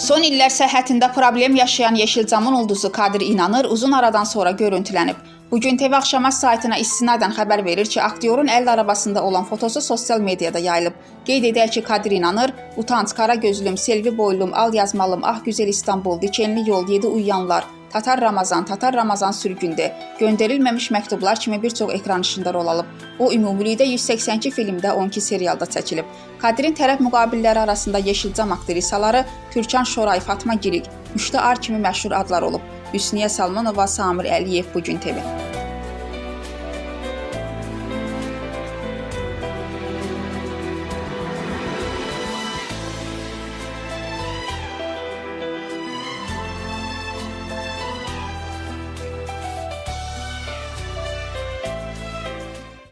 Son illər səhhətində problem yaşayan Yeşilcamın ulduzu Kadir İnanır uzun aradan sonra görüntülənib. Bugün TV Axşamaz saytına istinadən xəbər verir ki, aktyorun əl arabasında olan fotosu sosial mediada yayılıb. Qeyd edək ki, Kadir İnanır, Utanc, Qara Gözlüm, Selvi Boylum, Al Yazmalım, Ah Güzel İstanbul, Dikenli Yol, Yedi Uyuyanlar, Tatar Ramazan, Tatar Ramazan sürgündə, göndərilməmiş məktublar kimi bir çox ekran işində rol alıb. O ümumilikdə 182 filmdə, 12 serialda çəkilib. Kadirin tərəf müqabilləri arasında Yeşilcam aktrisaları Türkan Şoray, Fatma Girik, Müştə Ar kimi məşhur adlar olub. Hüsniyə Salmanova, Samir Əliyev, Bu gün TV.